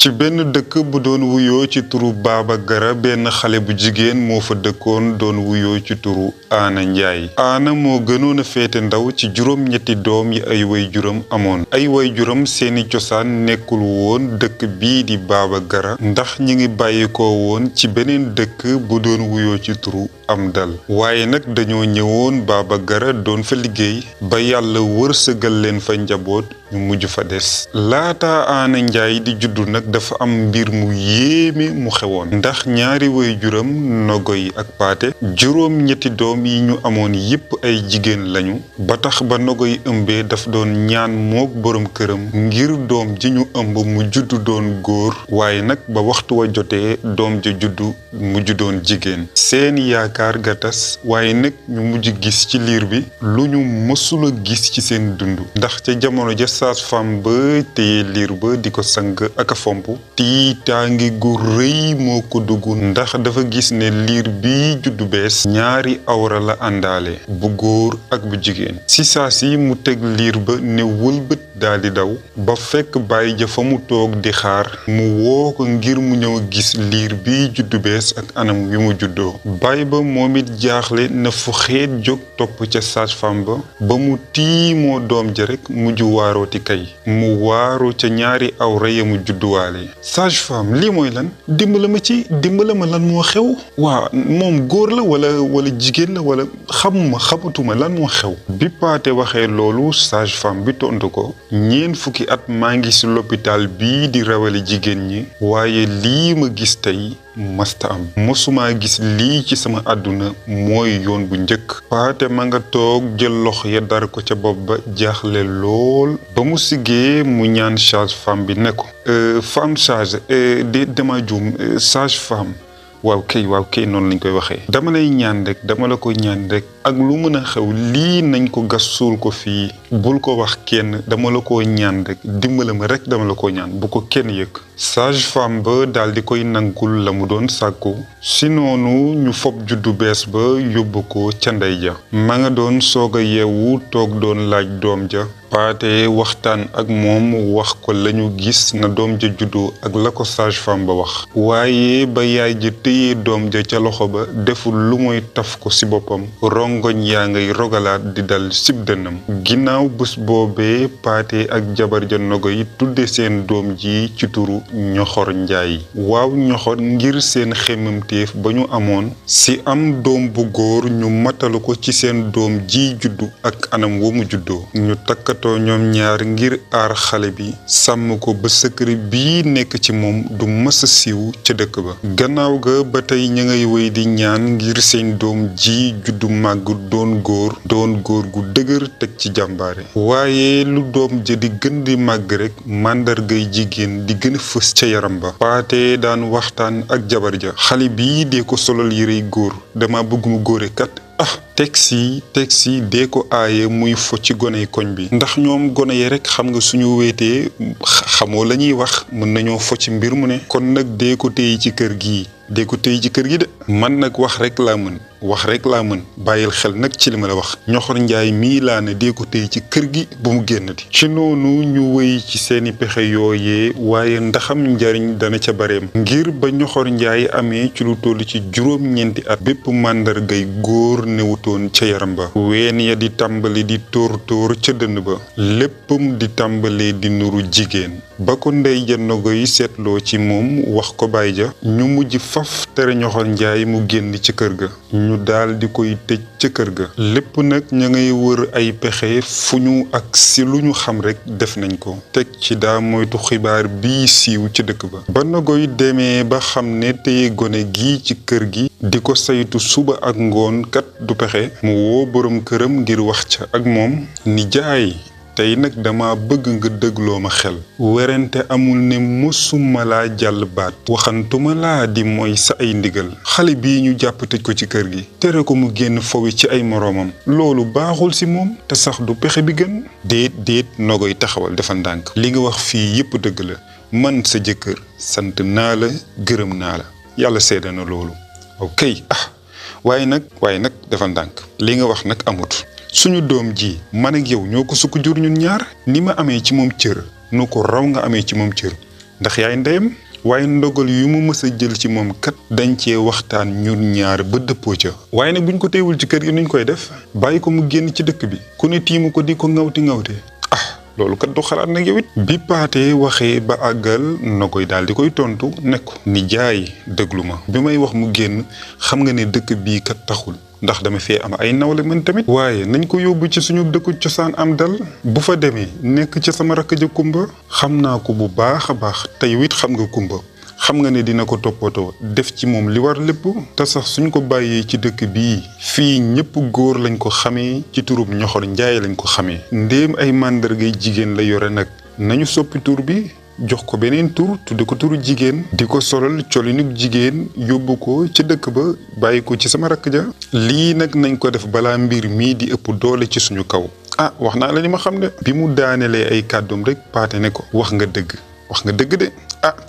ci benn dëkk bu doon wuyoo ci turu Baba Gara benn xale bu jigéen moo fa dëkkoon doon wuyoo ci turu Aana Njaay. Aana moo gënoon a féete ndaw ci juróom-ñetti doom yi ay waajuram amoon. ay waajuram seeni cosaan nekkul woon dëkk bii di Baba Gara ndax ñi ngi bàyyikoo woon ci beneen dëkk bu doon wuyoo ci turu Amdal. waaye nag dañoo ñëwoon Baba Gara doon fa liggéey ba yàlla wërsëgal leen fa njaboot ñu mujj fa des. laata Aana Njaay di juddu nag dafa am mbir mu yéeme mu xewoon ndax ñaari waajuram Nogoy ak Paate juróom-ñetti doom yi ñu amoon yépp ay jigéen lañu ba tax ba Nogoy ëmbee daf doon ñaan mook boroom këram ngir doom ji ñu ëmb mu juddu doon góor waaye nag ba waxtu wa jotee doom ja juddu mujj doon jigéen. seen yaakaar ga tas waaye nag ñu mujj gis ci liir bi lu ñu mësula gis ci seen dund ndax ca jamono ja sage-femme ba téye liir ba di ko sang ak a fomp tiitaangi gu rëy moo ko dugg ndax dafa gis ne liir bi juddu bees ñaari awra la àndaale bu góor ak bu jigéen. si saa si mu teg liir ba ne wëlbët daldi daw ba fekk bàyyi ja fa mu toog di xaar mu woo ko ngir mu ñëw gis liir bi juddu bees ak anam wi mu juddoo. bàyyi ba moom it jaaxle na fu xeet jóg topp ca sage-femme ba mu tiimoo doom ja rekk mujj waarooti kay mu waaru ca ñaari awra ya mu judduwaale. sage-femme lii mooy lan dimbala ma lan moo xew. waa moom góor la wala jigéen la wala xamatuma lan moo xew. bi Paate waxee loolu sage-femme bi tontu ko ñeent fukki at maa ngi ci l'hôpital bii di rawale jigéen ñi waaye lii ma gis tey masta am mosuma gis lii ci sama àdduna mooy yoon bu njëkk. Paate ma nga toog jël loxo ya dar ko ca bopp ba jaaxle lool ba mu siggee mu ñaan sage-femme bi ne ko femme sage dama juum sage-femme waaw kay noonu lañ koy waxee. dama lay ñaan rek dama la ko ñaan rek ak lu mën a xew lii nañ ko gas suul ko fii bul ko wax kenn dama la ko ñaan rek dimbala ma rek dama la ko ñaan bu ko kenn yëg. sage-femme ba daal di koy nangul la mu doon sàkku si noonu ñu fob juddu bees ba yóbbu ko ca ndey ja ma nga doon soog a yeewu toog doon laaj doom ja. Paate waxtaan ak moom wax ko lañu gis na doom ja juddoo ak la ko sage-femme ba wax waaye ba yaay ja téye doom ja ca loxo ba deful lu mooy taf ko ci boppam rongoñ yaa ngay rogalaat di dal cib dënnam. ginnaaw bés boobee Paate ak jabar ja Nogoy tudde seen doom ji ci turu Ñoxor Njaay. waaw Ñoxor ngir seen xemmemteef ba ñu amoon ci am doom bu góor ñu matalu ko ci seen doom ji juddu ak anam wa mu juddoo. ñu takkatoo ñoom ñaar ngir aar xale bi sàmm ko ba secret bii nekk ci moom du mës a siiw ca dëkk ba. gannaaw ga ba tey ña ngay wéy di ñaan ngir seen doom ji juddu màgg doon góor gu dëgër teg ci jàmbaare. waaye lu doom ja di gën di màgg rek màndargay jigéen di gën a fës ca yaram ba. Paate daan waxtaan ak jabar ja xale bii dee ko solal yërey góor dama bëgg mu góore kat. teg si dee ko aaye muy fo ci goney koñ bi ndax ñoom gone yi rek xam nga suñu wéetee xamoo la ñuy wax mën nañoo fo ci mbir mu ne kon nag dee ko téye ci kër gi de man nag wax rek laa mën bàyyil xel nag ci li ma la wax. Ñoxor Njaay mii laa ne dee ko téye ci kër gi bu mu génn di. ci noonu ñu wéy ci seeni pexe yooyee waaye ndaxam njariñ dana ca bareem ngir ba Ñoxor Njaay amee ci lu toll ci juróom-ñeenti at bépp màndargay góor newutoon ca yaram ba. ween ya di tàmbali di tóor ca dënn ba léppam di tàmbalee di nuru jigéen ba ko ndey ja Nogoy seetloo ci moom wax ko baay ja ñu mujj faf tere Ñoxor Njaay mu génn ci kër ga ñu daal di koy tëj ca kër ga. lépp nag ña ngay wër ay pexe fu ñu ak si lu ñu xam rek def nañ ko teg ci daa moytu xibaar bii siiw ci dëkk ba Nogoy demee ba xam ne téye gone gi ci kër gi di ko saytu suba ak ngoon kat du pexe mu woo boroom këram ngir wax ca ak moom ni jaay tey nag dama bëgg nga dégloo ma xel werante amul ne mësuma laa jàll baat waxantuma laa di mooy sa ay ndigal xale bii ñu jàpp tëj ko ci kër gi tere ko mu génn fowi ci ay moroomam loolu baaxul ci moom te sax du pexe bi gën. déet Nogoy taxawal defal ndànk li nga wax fii yépp dëgg la man sa jëkkër sant naa la gërëm naa la yàlla seede na loolu ok waaye nag defal ndànk li nga wax nag amut. suñu doom ji man ak yow ñoo ko sukk jur ñun ñaar ni ma amee ci moom cër nu ko raw nga amee ci moom cër ndax yaay ndeyam waaye ndogal yu mu mës a jël ci moom kat dañ cee waxtaan ñun ñaar ba dëppoo ca waaye nag buñ ko teewul ci kër gi nuñ koy def bàyyi ko mu génn ci dëkk bi ku ne tiimu ko di ko ŋawti loolu kat du xalaat nag yow it bi Paate waxee ba àggal Nogoy daal di koy tontu ne ko nijaay déglu ma bi may wax mu génn xam nga ne dëkk bii kat taxul ndax dama fee am ay nawle man tamit waaye nañ ko yóbbu ci suñu dëkku cosaan am dal bu fa demee nekk ci sama rakk ja Kumba xam naa ko bu baax a baax te yow it xam nga Kumba xam nga ne dina ko toppatoo def ci moom li war lépp te sax suñ ko bàyyee ci dëkk bii fii ñëpp góor lañ ko xamee ci turub Ñoxor Njaay lañ ko xamee ndéem ay màndargay jigéen la yore nag nañu soppi tur bi jox ko beneen tur tudde ko turu jigéen di ko solal colinug jigéen yóbbu ko ci dëkk ba bàyyi ko ci sama rakk ja lii nag nañ ko def balaa mbir mii di ëpp doole ci suñu kaw wax naa la li ma xam de bi mu daanelee ay kàddum rek Paate ne ko wax nga dëgg de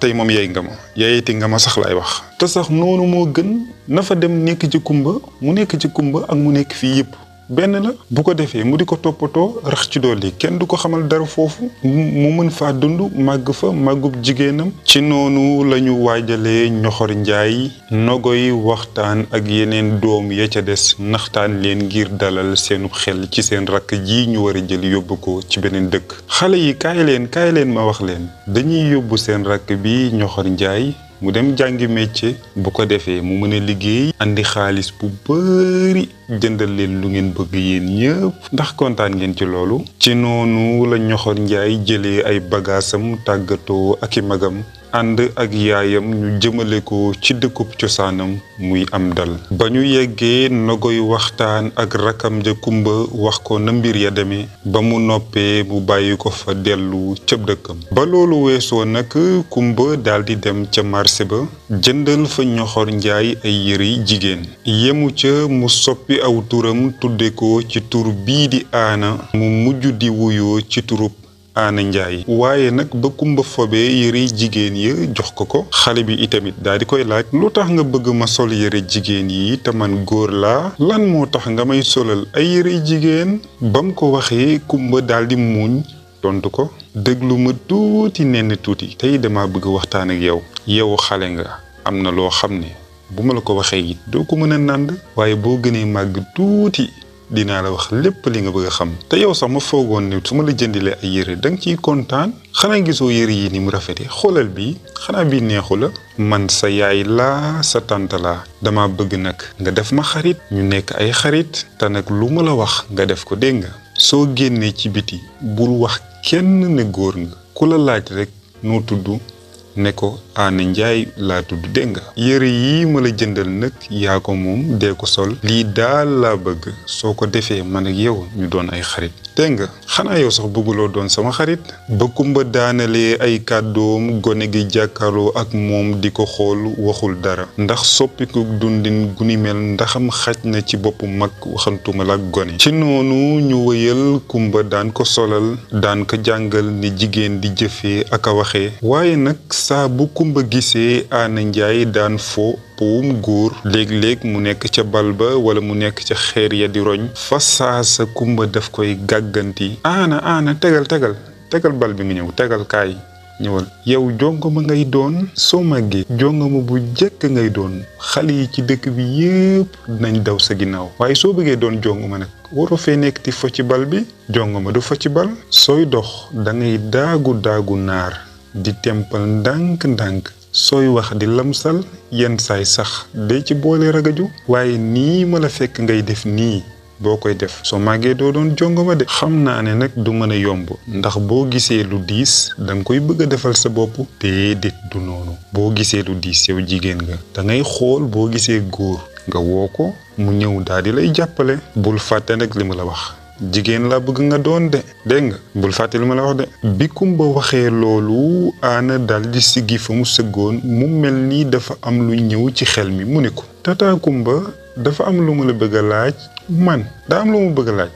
tey moom yey nga ma yeyeti nga ma sax laay wax te sax noonu moo gën na fa dem nekk ci Kumba mu nekk ci Kumba ak mu nekk fii yëpp benn la bu ko defee mu di ko toppatoo rax ci dolli kenn du ko xamal dara foofu mu mën faa dund màgg fa màggub jigéenam ci noonu lañu waajalee Ñoxor Njaay Nogoy waxtaan ak yeneen doom ya ca des naxtaan leen ngir dalal seenu xel ci seen rakk ji ñu war a jël yóbbu ko ci beneen dëkk xale yi kaay leen ma wax leen dañuy yóbbu seen rakk bi Ñoxor Njaay mu dem jàngi métier bu ko defee mu mën a liggéey andi xaalis bu bari jëndal leen lu ngeen bëgg yéen ñëpp ndax kontaan ngeen ci loolu ci noonu la Ñoxor Njaay jëlee ay bagaasam tàggatoo ak i magam ànd ak yaayam ñu jëmale ko ci dëkkub cosaanam muy am dal ba ñu yeggee Nogoy waxtaan ak rakam ja Kumba wax ko na mbir ya demee ba mu noppee mu bàyyi ko fa dellu cëb dëkkam ba loolu weesoo nag Kumba daldi dem ca marché ba jëndal fa Ñoxor Njaay ay yëri jigéen yemu ca mu soppi aw turam tudde ko ci tur bii di Aana mu mujj di wuyoo ci turub Aana Njaay waaye nag ba Kumba fobee yëre jigéen ya jox ko xale bi itamit daal di koy laaj lu tax nga bëgg ma sol yëre jigéen yi te man góor laa lan moo tax nga may solal ay yëre jigéen bam ko waxee Kumba daal di muuñ tontu ko déglu ma tuuti nenn tuuti tey dama bëgg waxtaan ak yow xale nga am na loo xam ne bu ma la ko waxee it doo ko mën a nànd waaye boo gënee màgg tuuti dinaa la wax lépp li nga bëgg a xam te yow sax ma foogoon ne su ma la jëndilee ay yére danga ciy kontaan xanaa gisoo yére yi ni mu rafetee xoolal bii xanaa bii neexu la man sa yaay laa sa tante laa dama bëgg nag nga def ma xarit ñu nekk ay xarit te nag lu ma la wax nga def ko dégg nga soo génnee ci biti bul wax kenn ne góor nga ku la laaj rek noo tudd ne ko Aana Njaay laa tudd dégg nga yére yi ma la jëndal nag yaa ko moom dee ko sol lii daal laa bëgg soo ko defee man ak yow ñu doon ay xarit dégg nga xanaa yow sax bëgguloo doon sama xarit ba Kumba daanalee ay kàddoom gone gi jàkkaarloo ak moom di ko xool waxul dara ndax soppiku dundin gu ni mel ndaxam xaj na ci boppu mag waxantuma la ak gone ci noonu ñu wëyal Kumba daan ko solal daan ko jàngal ni jigéen di jëfee ak a waxee waaye nag saa bu Kumba gisee Aana Njaay daan fo powum góor léeg-léeg mu nekk ca bal ba wala mu nekk ca xeer ya di roñ fa saasa Kumba daf koy gàgganti Aana tegal bal bi nga ñëw tegal kaay ñëwal yow jongoma ngay doon soo màggee jongoma bu jekk ngay doon xale yi ci dëkk bi yépp dinañ daw sa ginnaaw waaye soo bëggee doon jongoma nag waroo fee nekk ti fo ci bal bi jongoma du fo ci bal sooy dox dangay daagu naar di tempal ndànk-ndànk sooy wax di lamsal yenn saay sax day ci boole ragaju waaye nii ma la fekk ngay def nii boo koy def soo màggee doo doon jongoma de xam naa ne nag du mën a yomb ndax boo gisee lu diis danga koy bëgg a defal sa bopp déedéet du noonu boo gisee lu diis yow jigéen nga dangay xool boo gisee góor nga woo ko mu ñëw daal di lay jàppale bul fàtte nag li ma la wax jigéen laa bëgg nga doon de dégg nga bul fàtte li ma la wax de bi Kumba waxee loolu Aana dal di siggi fa mu sëggoon mu mel ni dafa am lu ñëw ci xel mi mu ne ko tata Kumba dafa am lu ma la bëgg a laaj man daa am lu ma bëgg a laaj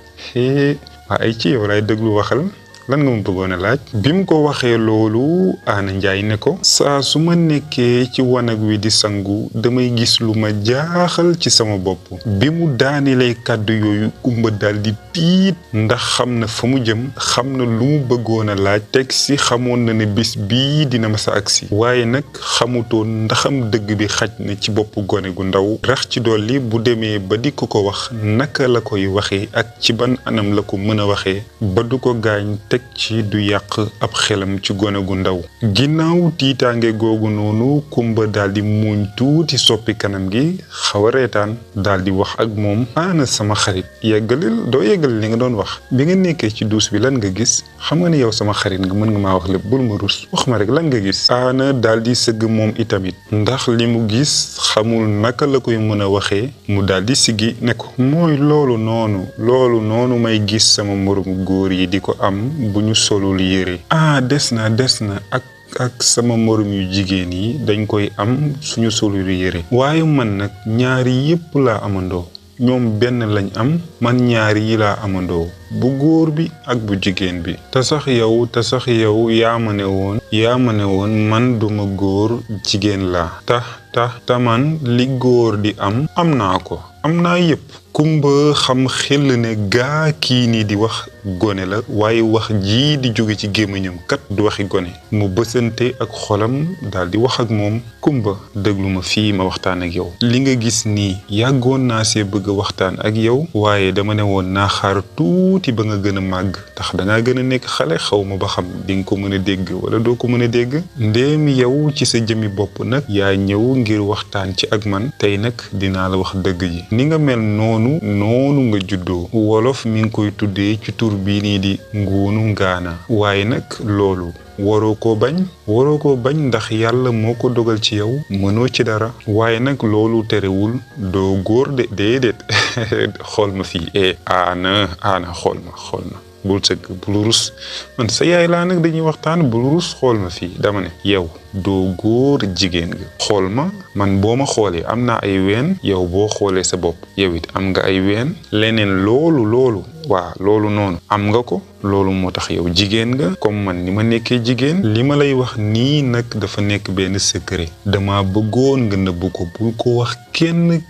waa ay ci yow laay déglu waxal lan nga ma bëggoon a laaj. bi mu ko waxee loolu Aana Njaay ne ko saa su ma nekkee ci wanag wi di sangu damay gis lu ma jaaxal ci sama bopp. bi mu daanelee kàddu yooyu Kumba daal di tiit ndax xam na fa mu jëm, xam na lu mu bëggoon a laaj, teg si xamoon na ne bis bii dina masa agsi, waaye nag xamutoon ndaxam dëgg bi xaj na ci bopp gone gu ndaw. rax ci dolli bu demee ba di ko wax naka la koy waxee ak ci ban anam la ko mën a waxee ba du ko gaañ, teg ci du yàq ab xelam ci gone gu ndaw. ginnaaw tiitaange googu noonu Kumba daal di muuñ tuuti soppi kanam gi xaw a reetaan daal di wax ak moom. Aana sama xarit, doo yeggal li nga doon wax. bi nga nekkee ci duus bi lan nga gis? xam nga ne yow sama xarit nga, mën nga maa wax lépp, bul ma rus, wax ma rek lan nga gis. Aana daal di sëgg moom itamit ndax li mu gis xamul naka la koy mën a waxee. mu daal di siggi ne ko mooy loolu noonu may gis sama moromu góor yi di ko am bu ñu solul yére. des na ak sama morom yu jigéen yi dañ koy am suñu solul yére, waaye man nag ñaari yépp laa amandoo. ñoom benn lañ am, man ñaari yi laa amandoo, bu góor bi ak bu jigéen bi. te sax yow yaa ma ne woon man duma góor, jigéen laa. ta man li góor di am naa ko, am naa yépp. Kumba xam xel ne gaa kii nii di wax gone la, waaye wax jii di jóge ci gémmiñam kat du waxi gone. mu bësante ak xolam daal di wax ak moom. Kumba déglu ma fii ma waxtaan ak yow. li nga gis nii yàggoon naa see bëgg a waxtaan ak yow, waaye dama ne woon naa xaar tuuti ba nga gën a màgg, tax dangaa gën a nekk xale, xaw ma ba xam di nga ko mën a dégg wala doo ko mën a dégg. ndéem yow ci sa jëmi bopp nag yaa ñëw ngir waxtaan ci ak man, tey nag dinaa la wax dëgg ji. ni nga mel noonu nga juddoo. wolof mi ngi koy tuddee ci tur bii nii di nguunu ngaana, waaye nag loolu waroo koo bañ ndax yàlla moo ko dogal ci yow, mënoo ci dara. waaye nag loolu terewul doo góor de, déedéet. xool ma fii Aana xool ma bul sëgg, bul rus, man sa yaay laa nag, dañuy waxtaan, bul rus, xool ma fii. dama ne yow doo góor, jigéen nga. xool ma, man boo ma xoolee am naa ay ween, yow boo xoolee sa bopp yow it am nga ay ween. leneen loolu noonu am nga ko, loolu moo tax yow jigéen nga comme man ni ma nekkee jigéen. li ma lay wax nii nag dafa nekk benn secret, dama bëggoon nga nëbbu ko, bul ko wax kenn.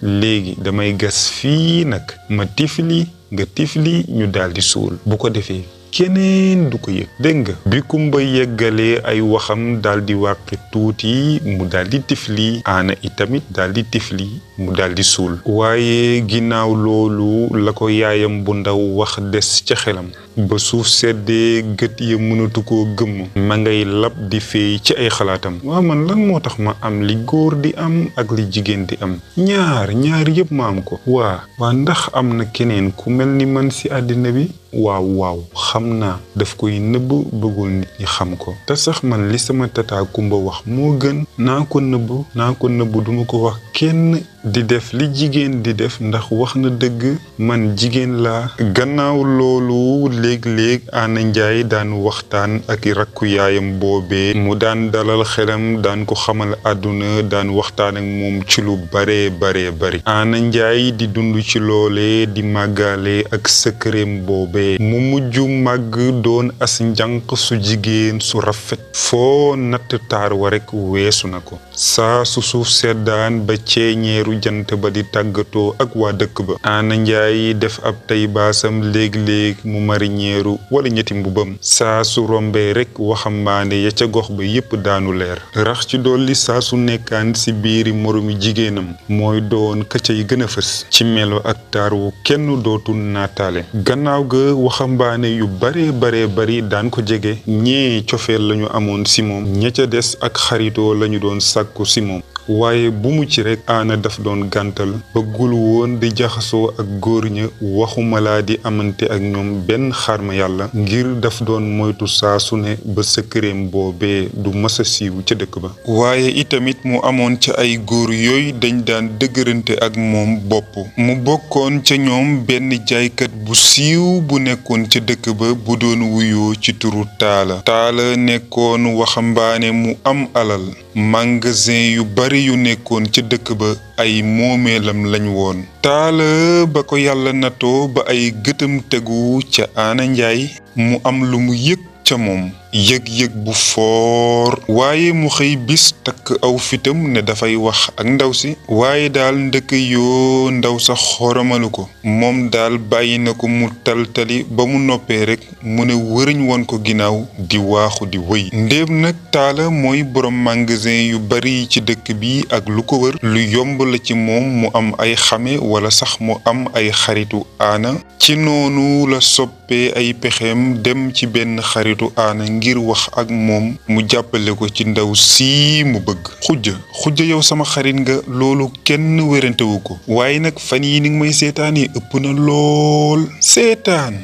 léegi damay gas fii nag, ma tifli nga tifli, ñu daal di suul. bu ko defee keneen du ko yëg, dégg nga. bi Kumba yeggalee ay waxam daal di wàqi tuuti, mu daal di tifli. Aana itamit daal di tifli, mu daal di suul. waaye ginnaaw loolu la ko yaayam bu ndaw wax des ca xelam. ba suuf seddee gët ya mënatu koo gëmm, ma ngay lab di feey ci ay xalaatam. waaw man lan moo tax ma am li góor di am ak li jigéen di am, ñaar yëpp ma am ko. waa ndax am na keneen ku mel ni man si àddina bi? waaw xam naa daf koy nëbb, bëggul nit ñi xam ko. te sax man li sama tata Kumba wax moo gën. naa ko nëbb duma ko wax kenn. di def li jigéen di def ndax wax na dëgg, man jigéen laa. gannaaw loolu léeg-léeg Aana Njaay daan waxtaan ak rakku yaayam boobee, mu daan dalal xelam, daan ko xamal àdduna, daan waxtaan ak moom ci lu bare bari. Aana Njaay di dund ci loole, di màggaale ak sëkkëreem boobee. mu mujj màgg doon as njànq su jigéen su rafet, foo natt taar wa rekk weesu na ko. saa su suuf seddaan ba ceeñeeru jant ba di tàggatoo ak waa dëkk ba, Aana Njaay def ab tay baasam, léeg-léeg mu mariñeeru wala ñetti mbubam. saa su rombee rekk waxambaane ya ca gox ba yépp daanu leer. rax ci dolli saa su nekkaan si biiri moromi jigéenam, mooy doon ka cay gën a fës ci melo ak taar wu kenn dootul naataale. gannaaw ga waxambaane yu bare bari daan ko jege, ñee cofeel lañu amoon si moom, ña ca des ak xaritoo lañu doon sàkku si moom. waaye bu mu ci rek Aana daf doon gàntal, bëggul woon di jaxasoo ak góor ña, waxuma laa di amante ak ñoom benn xarma yàlla, ngir daf doon moytu saa su ne ba sëkkëreem boobee du masa siiw ca dëkk ba. waaye itamit mu amoon ca ay góor yooyu dañ daan dëgërante ak moom bopp. mu bokkoon ca ñoom benn jaaykat bu siiw bu nekkoon ca dëkk ba, bu doon wuyoo ci turu Taala nekkoon waxambaane mu am alal, magasin yu bari yu nekkoon ca dëkk ba ay moomeelam lañ woon. Taala ba ko yàlla natoo ba ay gëtam tegu ca Aana Njaay mu am lu mu yëg ca moom yëg-yëg bu foor waaye mu xëy bis takk aw fitam ne dafay wax ak ndaw si waaye daal ndëkk yoo ndaw sa xoromalu ko moom daal bàyyi na ko mu taltali ba mu noppee rek mu ne wëriñ woon ko ginnaaw di waaxu di wëy ndéem nag Taala mooy borom magasin yu bari ci dëkk bi ak lu ko wër lu yomb la ci moom mu am ay xame wala sax mu am ay xaritu Aana ci noonu la soppee ay pexeem dem ci benn xaritu Aana ngir wax ak moom mu jàppale ko ci ndaw sii mu bëgg. xujja yow sama xarit nga loolu kenn wérantewu ko waaye nag fan yi ni nga may seetaanee ëpp na lool. seetaan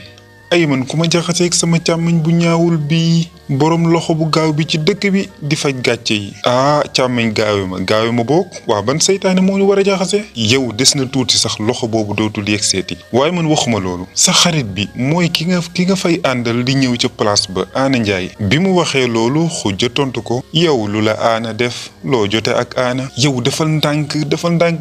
ay man ku ma jaxaseeg sama càmmiñ bu ñaawul bi boroom loxo bu gaaw bi ci dëkk bi di faj gàcce yi. càmmiñ gaawe ma boog waa ban seytaane moo ñu war a jaxase. yow des na tuuti sax loxo boobu dootul yegg seeti waaye man waxuma loolu. sa xarit bi mooy ki nga fay àndal di ñëw ca place ba Aana Njaay. bi mu waxee loolu xujja tontu ko yow lu la Aana def loo jote ak Aana. yow defal ndànk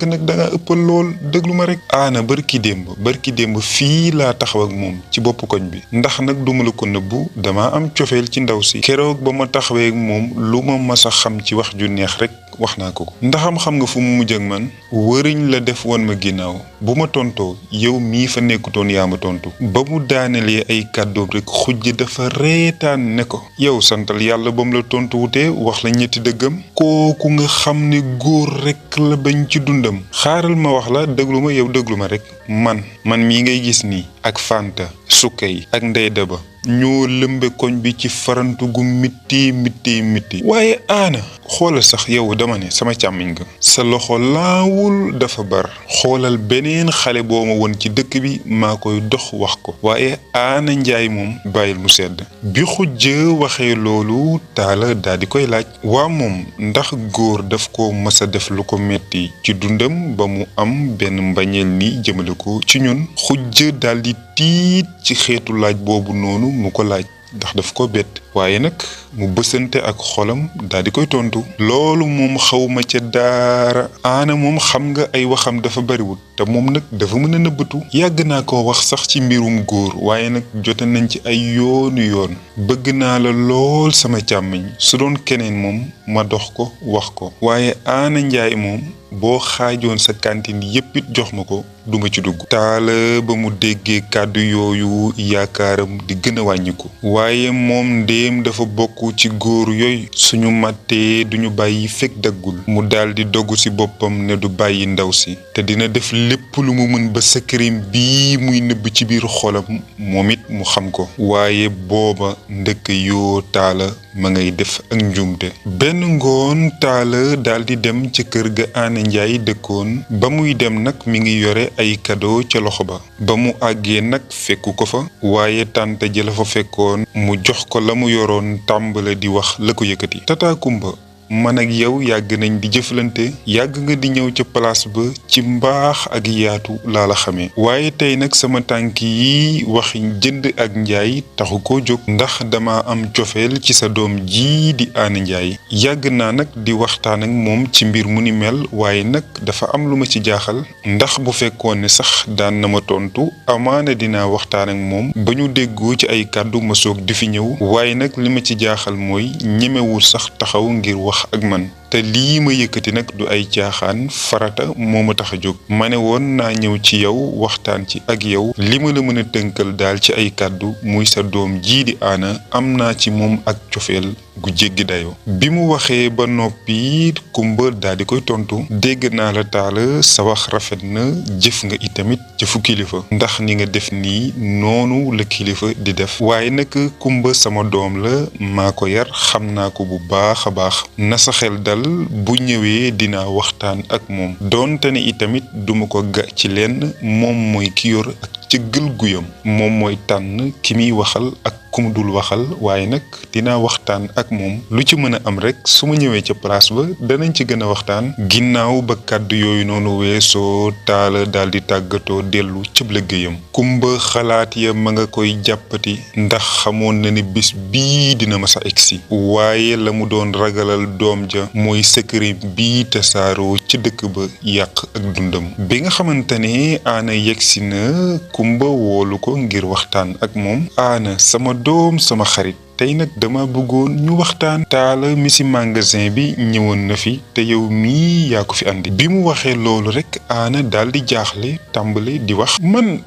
nag danga ëppal lool déglu ma rek. Aana barki démb fii laa taxaw ak moom ci bopp koñ bi ndax nag duma la ko nëbbu dama am cofeel ci ndaw si keroog ba ma taxawee ak moom lu ma masa xam ci wax ju neex rek wax naa ko ndaxam xam nga fu mu mujj ak man wëriñ la def woon ma ginnaaw bu ma tontoo yow mii fa nekkutoon yaa ma tontu ba mu daanelee ay kàddoom rek xujj dafa reetaan ne ko yow santal yàlla ba mu la tontu wutee wax la ñetti dëggam kooku nga xam ne góor rek la bañ ci dundam. xaaral ma wax la déglu ma yow déglu ma rek man mii ngay gis nii ak Fanta Sukkay ak Ndey Daba ñoo lëmbe koñ bi ci farantu gu mitti waaye Aana xoolal sax yow dama ne sama càmmiñ nga sa loxo laawul dafa bar xoolal beneen xale boo ma woon ci dëkk bi maa koy dox wax ko waaye Aana Njaay moom bàyyil mu sedd. bi xujja waxee loolu Taala daal di koy laaj waa moom ndax góor daf ko mës a def lu ko metti ci dundam ba mu am benn mbañeel ni jëmale ko ci ñun. xujja daal di tiit ci xeetu laaj boobu noonu mu ko laaj ndax daf ko bett waaye nag mu bësante ak xolam daal di koy tontu. loolu moom xawma ca daara. Aana moom xam nga ay waxam dafa bariwul te moom nag dafa mën a nëbbatu. yàgg naa ko wax sax ci mbirum góor waaye nag jote nañ ci ay yoon bëgg naa la lool sama càmmiñ su doon keneen moom ma dox ko wax ko waaye Aana Njaay moom boo xaajoon sa cantine yépp it jox ma ko duma ci dugg. Taala ba mu déggee kàddu yooyu yaakaaram di gën a wàññiku waaye moom ndéem dafa bokk ci góor yooyu suñu màttee duñu bàyyi fekk daggul mu daldi dogu ci boppam ne du bàyyi ndaw si te dina def lépp lu mu mën ba secret bii muy nëbb ci biir xolam moom it mu xam ko waaye booba ndëkk yoo Taala ma ngay def ak njuumte. benn ngoon Taala daldi dem ca kër ga Aana Njaay dëkkoon ba muy dem nag mi ngi yore ay cadeau ca loxo ba mu àggee nag fekku ko fa waaye tànta ji la fa fekkoon mu jox ko la mu yoroon tàmbale di wax la ko yëkkati. Tata Kumba man ak yow yàgg nañ di jëflante yàgg nga di ñëw ca place ba ci mbaax ak yaatu laa la xamee waaye tey nag sama tànk yi waxi jënd ak njaay taxu koo jóg ndax dama am cofeel ci sa doom ji di Aana Njaay. yàgg naa nag di waxtaan ak moom ci mbir mu ni mel waaye nag dafa am lu ma ci jaaxal ndax bu fekkoon ne sax daan na ma tontu amaana dinaa waxtaan ak moom ba ñu déggoo ci ay kàddu ma soog di fi ñëw waaye nag li ma ci jaaxal mooy ñemewul sax taxaw ngir wax ak man te lii ma yëkkati nag du ay caaxaan farata moo ma tax a jóg ma ne woon naa ñëw ci yow waxtaan ci ak yow li ma la mën a tënkal daal ci ay kàddu muy sa doom jii di Aana am naa ci moom ak cofeel gu jéggi dayoo. bi mu waxee ba noppi Kumba daal di koy tontu dégg naa la Taala sa wax rafet na jëf nga itamit jëfu kilifa ndax ni nga def nii noonu la kilifa di def waaye nag Kumba sama doom la maa ko yar xam naa ko bu baax a baax na sa xel dal bu ñëwee dinaa waxtaan ak moom doonte ne itamit duma ko ga ci lenn moom mooy ki yor ak cëggal guyam moom mooy tànn ki muy waxal ak ku mu dul waxal waaye nag dinaa waxtaan ak moom lu ci mën a am rek su ma ñëwee ca place ba danañ ci gën a waxtaan. ginnaaw ba kàddu yooyu noonu weesoo Talla daal di tàggatoo dellu cëb liggéeyam. Kumba xalaat ya ma nga koy jàppati ndax xamoon na ni bis bii dina ma sa egsi waaye la mu doon ragalal doom ja mooy secret bii tasaaroo ci dëkk ba yàq ak dundam. bi nga xamante ne Aana yegsi na Kumba woolu ko ngir waxtaan ak moom. Aana sama doom sama xarit tey nag dama bëggoon ñu waxtaan. Talla mi ci magasin bi ñëwoon na fi te yow mii yaa ko fi andi. bi mu waxee loolu rek Aana daal di jaaxle tàmbali di wax man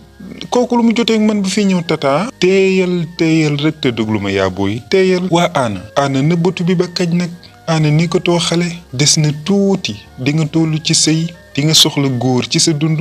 kooku lu mu jotee ak man bu fi ñëw tata. teeyal rek te déglu ma yaa booy teeyal. waa Aana nëbbatu bi ba kañ nag. Aana ni ko too xale des na tuuti di nga tollu ci sëy di nga soxla góor ci sa dund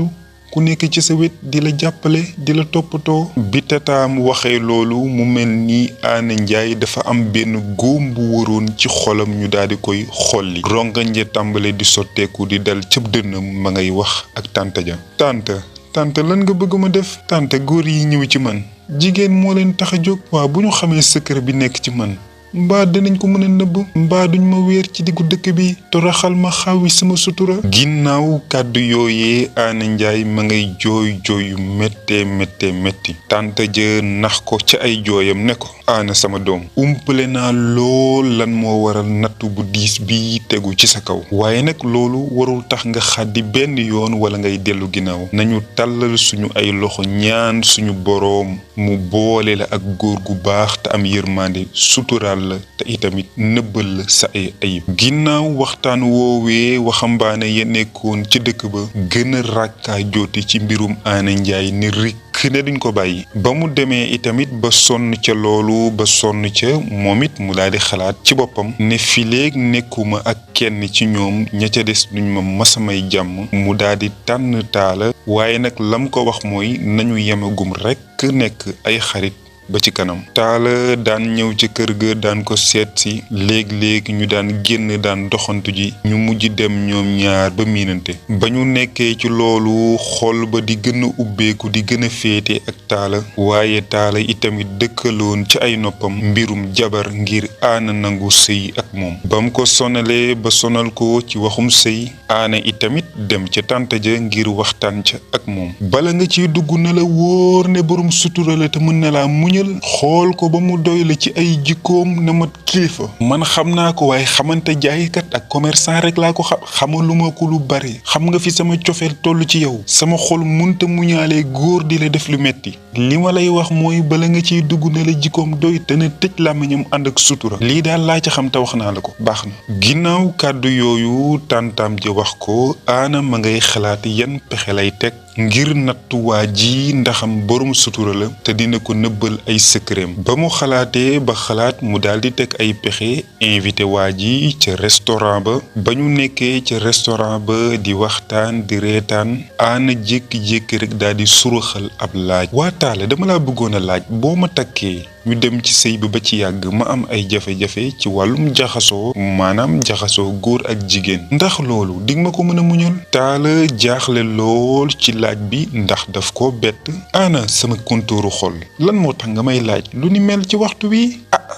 ku nekk ci sa wet di la jàppale di la toppatoo. bi tataam waxee loolu mu mel ni Aana Njaay dafa am benn góom bu waroon ci xolam ñu daal di koy xolli. rongañ ja tàmbale di sotteeku di dal cëb dënnam ma ngay wax ak tante ja. tante lan nga bëgg ma def. tante góor yi ñëw ci man jigéen moo leen tax a jóg. waaw bu ñu xamee secret bi nekk ci man mbaa dinañ ko mën a nëbb. mbaa duñ ma wéer ci diggu dëkk bi toroxal ma xawi sama sutura. ginnaaw kàddu yooyee Aana Njaay ma ngay jooy yu métti. tante ja nax ko ci ay jooyam ne ko Aana sama doom umpale naa lool lan moo waral nattu bu diis bi tegu ci sa kaw waaye nag loolu warul tax nga xàddi benn yoon wala ngay dellu ginnaaw. nañu tàllal suñu ay loxo ñaan suñu boroom mu boole la ak góor gu baax te am yërmande suturaal la te itamit nëbbal la sa ay ayib. ginnaaw waxtaan woowee waxambaane ya nekkoon ci dëkk ba gën a ràkkaa jooti ci mbirum Aana Njaay ni rikk ne duñ ko bàyyi. ba mu demee itamit ba sonn ca loolu ba sonn ca moom it mu daal di xalaat ci boppam ne fileeg nekkuma ak kenn ci ñoom ña ca des duñ ma masamay jàmm mu daal di tànn Talla waaye nag lam ko wax mooy nañu yemagum rekk nekk ay xarit ba ci kanam. Talla daan ñëw ci kër ga daan ko seet si léeg-léeg ñu daan génn daan doxantu ji ñu mujj dem ñoom ñaar ba miinante. ba ñu nekkee ci loolu xol ba di gën a ubbeeku di gën a féete ak Talla waaye Talla itamit dëkkaloon ci ay noppam mbirum jabar ngir Aana nangu sëy ak moom. ba mu ko sonalee ba sonal ko ci waxum sëy Aana itamit dem ca tante ja ngir waxtaan ca ak moom. bala nga ciy dugg na la wóor ne borom sutura la te mën na laa muñ xool ko ba mu doy la ci ay jikkoom na mat kilifa. man xam naa ko waaye xamante jaaykat ak commerçant rek laa ko xamaluma ko lu bari. xam nga fi sama cofeel toll ci yow sama xol munta muñaalee góor di la def lu metti. li ma lay wax mooy bala nga ciy dugg na la jikkoom doy te ne tëj làmmiñam ànd ak sutura. lii daal laa ca xam te wax naa la ko baax na. ginnaaw kàddu yooyu tàntaam ji wax ko Aana ma ngay xalaat yan pexe lay teg ngir nattu waa ji ndaxam borom sutura la te dina ko nëbbal ay secret. ba mu xalaatee ba xalaat mu daal di teg ay pexe invité waa ji ca restaurant ba ñu nekkee ca restaurant ba di waxtaan di reetaan Aana jékki-jékki rek daal di suruxal ab laaj. waa Talla dama laa bëggoon a laaj boo ma takkee ñu dem ci sëy bi ba ci yàgg ma am ay jafe-jafe ci wàllum jaxasoo maanaam jaxasoo góor ak jigéen ndax loolu dig ma ko mën a muñal. Talla jaaxle lool ci laaj bi ndax daf ko bett. Aana sama kontooru xol lan moo tax nga may laaj lu ni mel ci waxtu wi.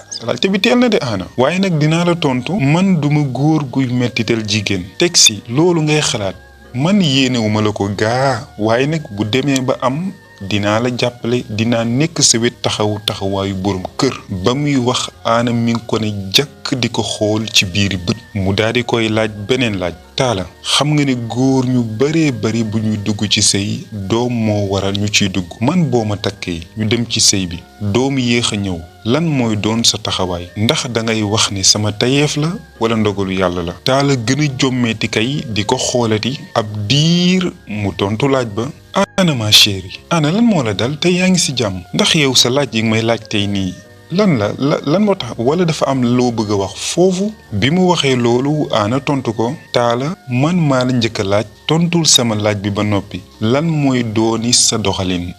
sa laajte bi teel na de Aana waaye nag dinaa la tontu man duma góor guy mettital jigéen teg si loolu ngay xalaat man yéenewuma la ko gaa waaye nag bu demee ba am dinaa la jàppale dinaa nekk sa wet taxawaayu borom kër. ba muy wax Aana mi ngi ko ne jàkk di ko xool ci biiri bët mu daal di koy laaj beneen laaj. Talla xam nga ne góor ñu baree bari bu ñuy dugg ci sëy doom moo waral ñu ciy dugg man boo ma takkee ñu dem ci sëy bi doom yéex a ñëw lan mooy doon sa taxawaay ndax dangay wax ni sama tayeef la wala ndogalu yàlla la. Talla gën a jommeeti kay di ko xoolati ab diir mu tontu laaj ba. Aana ma chérie Aana lan moo la dal te yaa ngi ci jàmm ndax yow sa laaj yi nga may laaj tey nii lan moo tax wala dafa am loo bëgg a wax foofu. bi mu waxee loolu Aana tontu ko Talla man maa la njëkk a laaj tontul sama laaj bi ba noppi lan mooy dooni sa doxalin.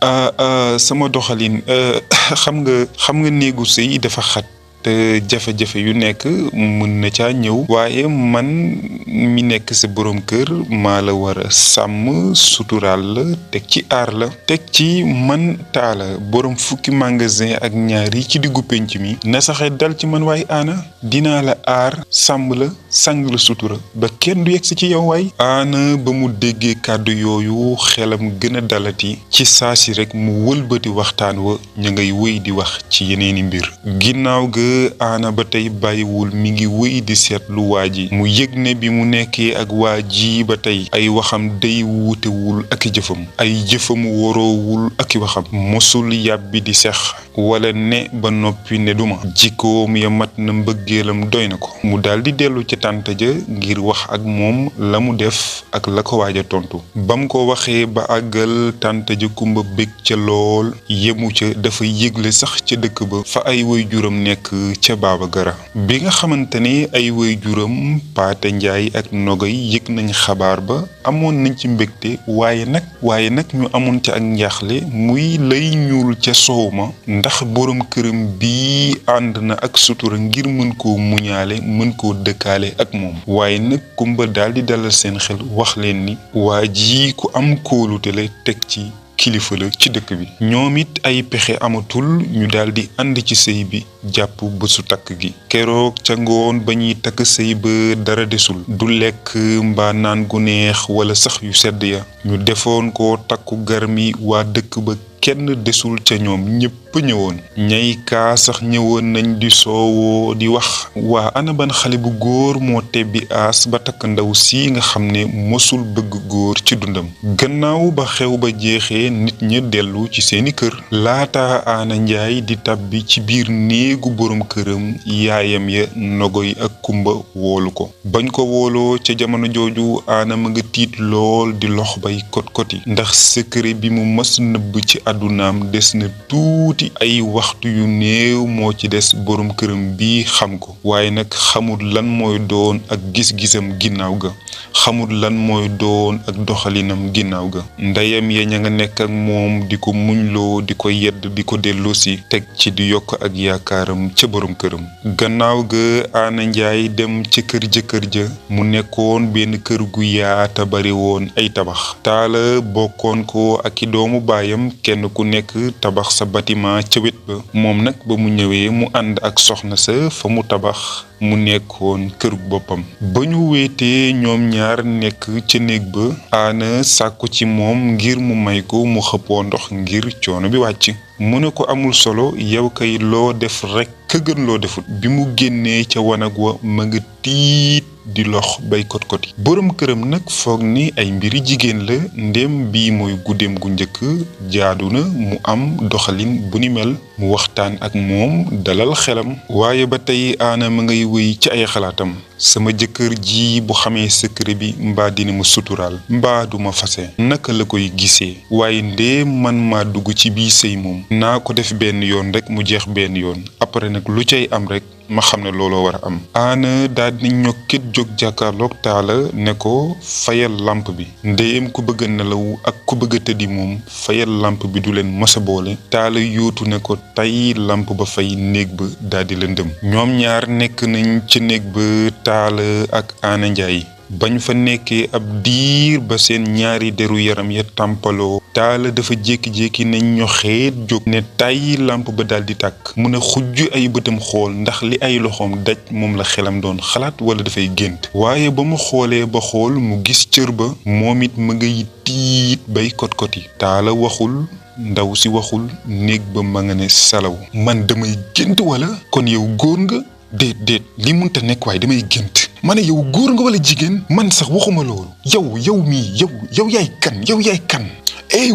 sama doxalin xam nga néegu sëy dafa xat te jafe-jafe yu nekk mën na caa ñëw waaye man mi nekk sa borom kër maa la war a sàmm suturaal la teg ci aar la teg ci man Talla borom fukki magasin ak ñaar yi ci diggu penc mi na saxe dal ci man waaye Anna dinaa la aar sàmm la sang la sutura ba kenn du yegsi ci yow waay. Anna ba mu déggee kàddu yooyu xelam gën a dalati ci saasi rek mu wëlbati waxtaan wa ña ngay wéy di wax ci yeneeni mbir. ginnaaw ga Anna ba tey bàyyiwul mi ngi wéy di seetlu waa ji mu yëg ne bi mu nekkee ak waa ji ba tey ay waxam day wuutewul ak i jëfam ay jëfam woroowul ak i waxam mosul yàbbi di sex wala ne ba noppi ne duma jikkoom ya mat na mbëggeelam doy na ko mu daldi dellu ca tànt ja ngir wax ak moom la mu def ak la ko waaj a tontu bam ko waxee ba àggal tànt ja kumba bég ca lool yemu ca dafa yëgle sax ca dëkk ba fa ay waajuram nekk ca Baba Gara bi nga xamante ne ay waajuram Paate Njaay ak Nogay yëg nañ xabaar ba amoon nañ ci mbégte waaye nag ñu amoon ca ak njaaxle muy lay ñuul ca soow ma ndax borom këram bi ànd na ak sutura ngir mën koo muñaale mën koo dëkkaale ak moom waaye nag kumba daldi dalal seen xel wax leen ni waa ji ku am kóolute la teg ci kilifa la ci dëkk bi ñoom it ay pexe amatul ñu daldi ànd ci sëy bi jàpp bésu takk gi keroog ca ngoon ba ñuy takk sëy ba dara desul du lekk mbaa naan gu neex wala sax yu sedd ya ñu defoon ko takku garmi waa dëkk ba kenn desul ca ñoom ñépp ñëwoon ñay kaa sax ñëwoon nañ di soowoo di wax waa ana ban xale bu góor moo tebbi aas ba takk ndaw si nga xam ne mosul bëgg góor ci dundam gannaaw ba xew ba jeexee nit ña dellu ci seeni kër laata Anna Njaay di tàbbi ci biir néegu borom këram yaayam ya Nogoy ak Kumba woolu ko bañ ko wooloo ca jamono jooju Anna ma nga tiit lool di lox bay kot-koti ndax secret bi mu mës nëbb ci àddunaam des na tuuti ay waxtu yu néew moo ci des borom këram bi xam ko waaye nag xamul lan mooy doon ak gis-gisam ginnaaw ga xamul lan mooy doon ak doxalinam ginnaaw ga ndeyam ya ña nga nekk ak moom di ko muñloo di ko yedd di ko delloosi teg ci di yokk ak yaakaaram ca borom këram gannaaw ga Anna Njaay dem ca kër jëkkër ja mu nekkoon benn kër gu yaata bari woon ay tabax Talla bokkoon ko ak i doomu baayam kenn ku nekk tabax sa bâtiment ca wet ba moom nag ba mu ñëwee mu ànd ak soxna sa fa mu tabax mu nekkoon kërug boppam ba ñu weetee ñoom ñaar nekk ca néeg ba Anna sàkku ci moom ngir mu may ko mu xëppoo ndox ngir coono bi wàcc mu ne ko amul solo yow kay loo def rekk ka gën loo defut bi mu génnee ca wanag wa ma nga tiit di lox bay kot-koti borom këram nag foog ni ay mbiri jigéen la ndéem bii mooy guddeem gu njëkk jaadu na mu am doxalin bu ni mel mu waxtaan ak moom dalal xelam waaye ba tey Anna ma ngay wéy ci ay xalaatam sama jëkkër ji bu xamee secret bi mbaa dina ma suturaal mbaa duma fase naka la koy gisee waaye ndéem man maa dugg ci bii sëy moom naa ko def benn yoon rek mu jeex benn yoon après nag lu cay am rek ma xam ne looloo war a am Anna daal di ñokket jóg jàkkaarloog Talla ne ko fayal lamp bi ndéem ku bëgg a nelaw ak ku bëgg a tëddi moom fayal lamp bi du leen mës a boole Talla yóotu ne ko tay lamp ba fay néeg ba daal di lëndëm ñoom ñaar nekk nañ ci néeg ba Talla ak Anna Njaay bañ fa nekkee ab diir ba seen ñaari deru yaram ya tàmpaloo Talla dafa jékki-jékki ne ñoxeet jóg ne tàyyi lamp ba daldi tàkk mu ne xujj ay bëtam xool ndax li ay loxoom daj moom la xelam doon xalaat wala dafay gént waaye ba mu xoolee ba xool mu gis cër ba moom it ma ngay tiit bay kot-koti Talla waxul ndaw si waxul néeg ba ma nga ne salaw man damay gént wala kon yow góor nga déet li munta nekk waaye damay gént ma ne yow góor nga wala jigéen man sax waxuma loolu yow mii yow yaay kan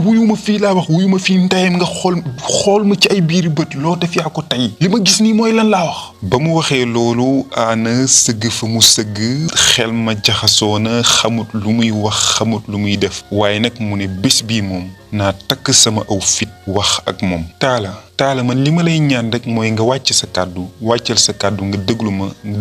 wuyuma fii laa wax wuyuma fii ndayam nga xool ma ci ay biiri bët loo def yaa ko tey li ma gis nii mooy lan laa wax ba mu waxee loolu Anna sëgg fa mu sëgg xel ma jaxasoo na xamut lu muy wax xamut lu muy def waaye nag mu ne bés bii moom naa takk sama aw fit wax ak moom Talla man li ma lay ñaan rek mooy nga wàcc sa kàddu wàccal sa kàddu nga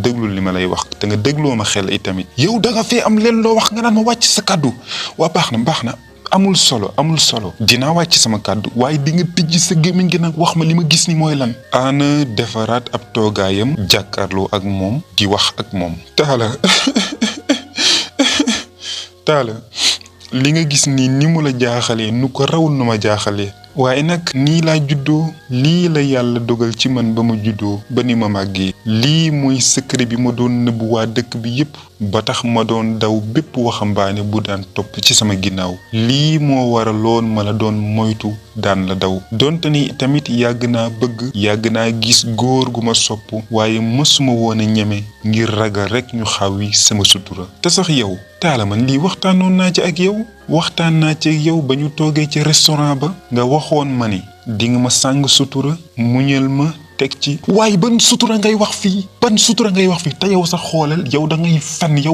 déglu li ma lay wax te nga dégloo ma xel itamit yow da nga fee am leen loo wax nga naan ma wàcc sa kàddu waa baax na amul solo dinaa wàcc sama kàddu waaye di nga tijji sa gémmiñ gi nag wax ma li ma gis ni mooy lan. Aana defaraat ab toogaayam jàkkaarloo ak moom di wax ak moom. Talla li nga gis ni mu la jaaxalee nu ko raw nu ma jaaxalee. waaye nag nii laa juddoo lii la yàlla dogal ci man ba ma juddoo ba ni ma màggee lii mooy secret bi ma doon nëbbu waa dëkk bi yépp ba tax ma doon daw bépp waxambaane bu daan topp ci sama ginnaaw lii moo waraloon ma la doon moytu daan la daw donte ni tamit yàgg naa bëgg yàgg naa gis góor gu ma sopp waaye mësuma woon a ñeme ngir ragal rekk ñu xawi sama sutura te sax yow Talla man lii waxtaanoon naa ci ak yow ba ñu toogee ci restaurant ba nga waxoon ma ni di nga ma sàng sutura muñal ma teg ci waaye ban sutura ngay wax fii te yow sax xoolal yow da ngay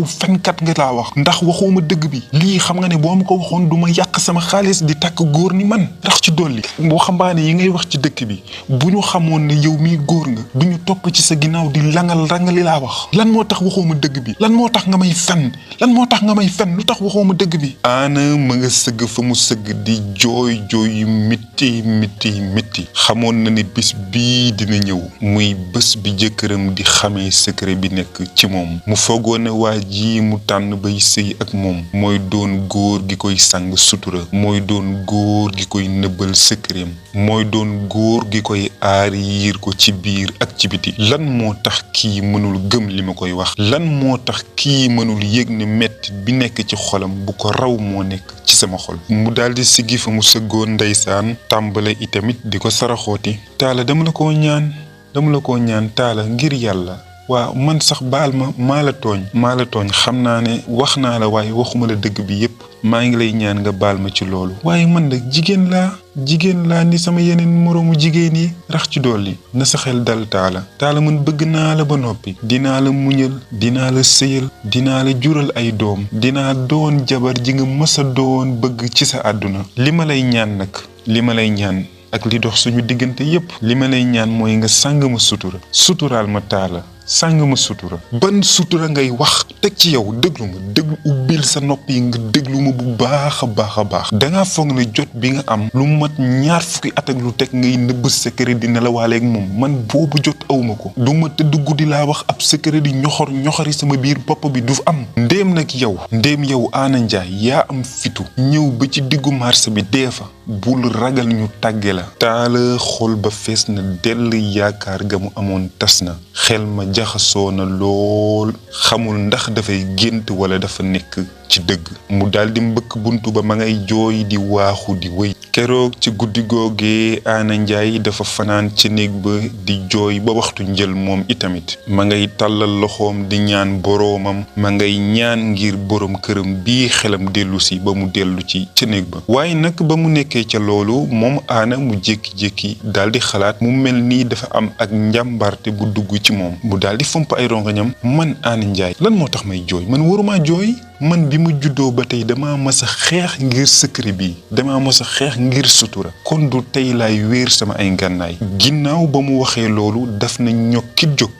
fenkat nga laa wax ndax waxuma dëgg bi lii xam nga ne boo ma ko waxoon du ma yàq sama xaalis di takk góor ni man ndax ci dolli waxambaane yi ngay wax ci dëkk bi bu ñu xamoon ne yow mii góor nga du ñu topp ci sa ginnaaw di rangali laa wax lan moo tax waxuma dëgg bi lan moo tax nga may fen lu tax waxuma dëgg bi. Aana ma nga sëgg fa mu sëgg di jooy yu mitti xamoon na ne bis bii dina ñëw muy bés bi jëkkëram di xamee secret bi nekk ci moom mu foogoon ne waa ji mu tànn bay sëy ak moom mooy doon góor gi koy sang sutura mooy doon góor gi koy nëbbal secretam mooy doon góor gi koy aar yiir ko ci biir ak ci biti lan moo tax kii mënul gëm li ma koy wax lan moo tax kii mënul yëg ne metti bi nekk ci xolam bu ko raw moo nekk ci sama xol mu daldi siggi fa mu sëggoon ndeysaan tàmbale itamit di ko saraxooti Talla dama la koo ñaan Talla ngir yàlla waaw man sax baal ma maa la tooñ xam naa ne wax naa la waaye waxuma la dëgg bi yépp maa ngi lay ñaan nga baal ma ci loolu waaye man nag jigéen laa ni sama yeneen moroomu jigéen yi rax ci dolli na sa xel dal Talla man bëgg naa la ba noppi dinaa la muñal dinaa la sëyal dinaa la jural ay doom dinaa doon jabar ji nga mës a doon bëgg ci sa àdduna li ma lay ñaan ak li dox suñu diggante yépp li ma lay ñaan mooy nga sàng ma suturaal ma Talla sàng ma sutura ban sutura ngay wax teg ci yow déglu ubbil sa nopp yi nga déglu ma bu baax a baax dangaa foog ne jot bi nga am lu mat 20 at ak lu teg ngay nëbb secret di nelawaaleeg moom man boobu jot awma ko du ma tëdd guddi laa wax ab secret di ñoxori sama biir bopp bi du am ndéem yow Aana Njaay yaa am fitu ñëw ba ci diggu marché bi dee fa bul ragal ñu tàgge la Talla xol ba fees na dell yaakaar ga mu amoon tas na xel ma jaxasoo na lool xamul ndax dafay gént wala dafa nekk ci dëgg mu daldi mbëkk buntu ba ma ngay jooy di waaxu di wëy keroog ci guddi googee Aana Njaay dafa fanaan ci néeg ba di jooy ba waxtu njël moom itamit ma ngay tàllal loxoom di ñaan boroomam ma ngay ñaan ngir boroom këram bii xelam dellusi ba mu dellu ci néeg ba waaye nag ba mu nekkee ca loolu moom Aana mu jékki-jékki daldi xalaat mu mel nii dafa am ak njàmbarte bu dugg ci moom mu daldi fomp ay rongañam man Aana Njaay lan moo tax may jooy man waruma jooy man bi mu juddoo ba tey dama mës a xeex ngir secret bi dama mës a xeex ngir sutura kon du tey laay wéer sama ay ngànnaay ginnaaw ba mu waxee loolu daf na ñokkit jóg